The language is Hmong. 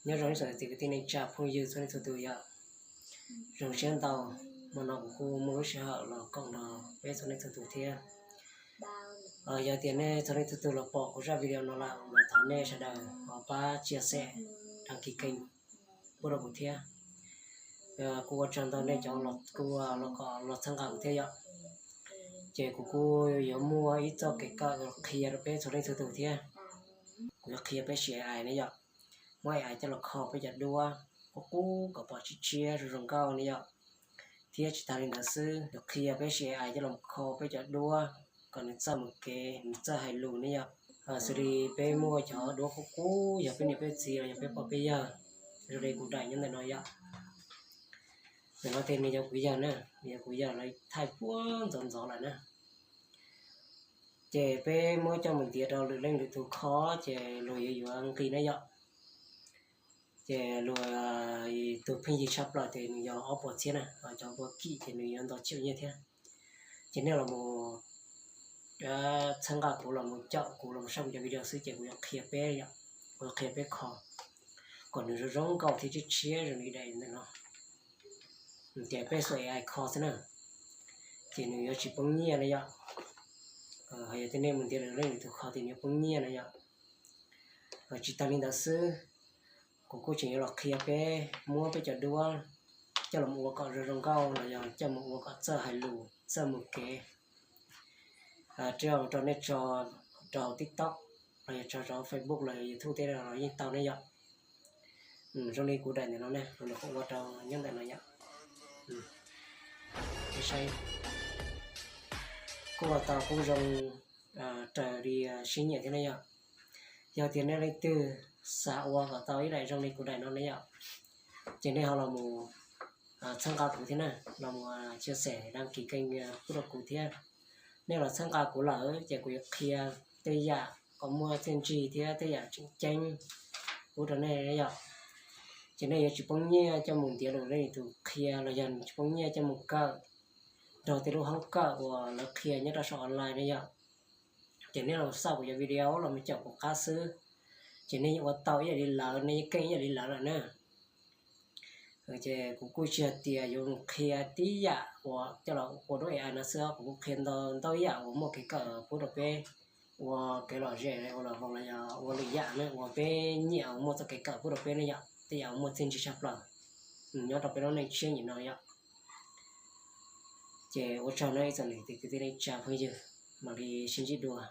Nyob zoo ib tsoom niam txiv kwv tij neej tsa phooj ywg txhua leej txhua tus yom. Zoo siab ntau, hmo no kuv kuj muaj lub sij hawm los koom nrog peb txhua leej txhua tus thiab. Yog tias nej txhua leej txhua tus los pom kuv zaj video no lawm mas thov nej sawv daws ho pab share, đăng ký kênh pub rau kuv thiab. Kuv ua tsaug ntau nej cov kuj los kom los txhawb nqa kuv thiab yom. Ces kuv kuj yuav muaj ib txoj kev kawm los qhia rau peb txhua leej txhua tus thiab. Kuv yuav qhia peb siv A I ne yom, muab A I coj los kho peb cov duab qub qub kom pom tshiab tshiab zoo zoo nkauj ne yom. Thiab tsis tas li ntawd xwb, yuav qhia peb siv A I coj los kho peb cov duab kom nws txawj mus kev, nws txawj hais lus ne yom. Xws li peb muaj cov duab qub qub, yog peb niam peb txiv los yog peb pog peb yawg, zoo li kuv daim nyob ntawm no yom. Ntawm no ces nws yog kuv yawg na, nws yog kuv yawg lawv thaij puag ntxov ntxov lawm na. Ces peb muab coj mus ntiav rau lwm leej lwm tus kho ces luag yuav yuav nqi na yom. Ces luag tus pheej yig tshaj plaws ces nws yog ob puas txhiab na, cov puas kim ces nws yuav ntau tshaj nyiaj thiab. Ces nej los mus txhawb nqa kuv, los mus caum kuv, los mus saib kuv cov video xwb ces kuv yuav qhia peb yom, kuv yuav qhia peb kho kom nws zoo zoo nkauj thiab tshiab tshiab zoo li daim ntawm no. Ces peb xuas A I kho xwb na, ces nws yuav tsis poob nyiaj na yom. Yog tias nej mus ntiav lwm leej lwm tus kho ces nws yuav poob nyiaj na yom. Tsis tas li ntawd xwb, kuv kuj tseem yuav los qhia peb muab peb cov duab coj los ua kom zoo zoo nkauj los yog coj mus ua kom txawj hais lus, txawj mus kev. Rau nej tso rau TikTok los yog tso rau Facebook los yog YouTube tej los yeej tau ne yom. Zoo li kuv daim ntawm no ne, kuv nyuam qhuav ua rau nyob ntawm no yom. Saib, kuj ua tau kuj zoo raws li sib nyiam thiab ne yom. Yog tias nej leej twg xav ua kom tau ib daim zoo li kuv daim no ne yom, ces nej ho los mus txhawb nqa kuv thiab na, los mus chia sẻ, đăng ký kênh pub rau kuv thiab. Nej los txhawb nqa kuv lawm ces kuv yuav qhia tej yam kom muaj txiaj ntsig thiab tej yam tseem ceeb pub rau nej yom. Ces nej yuav tsis poob nyiaj coj mus ntiav lwm leej tus qhia los yog tsis poob nyiaj coj mus kawm nrog tej lub hoob kawm uas lawv qhia nyob rau saum online ne yom. Ces nej los xauj kuv cov video los mus caum kuv qab xwb, ces nej yeej ua tau ib yam li lawv, nej yeej keej ib yam li lawv lawm na. Ces kuv kuj tsis hais tias yuav mus qhia tib yam uas coj los ua duab A I no xwb, kuv kuj qhia ntau ntau yam uas muaj kev kawm pub rau peb ua kev lom zem, ua lom vos los yog ua lwm yam ne uas peb nyiam uas muaj txoj kev kawm pub rau peb ne yom, tej yam uas muaj txiaj ntsig tshaj plaws nyob rau peb lub neej tshiab nim no yom. Ces ua tsaug nawb ib tsoom niam txiv kwv tij neej tsa phooj ywg, mam li sib ntsib dua.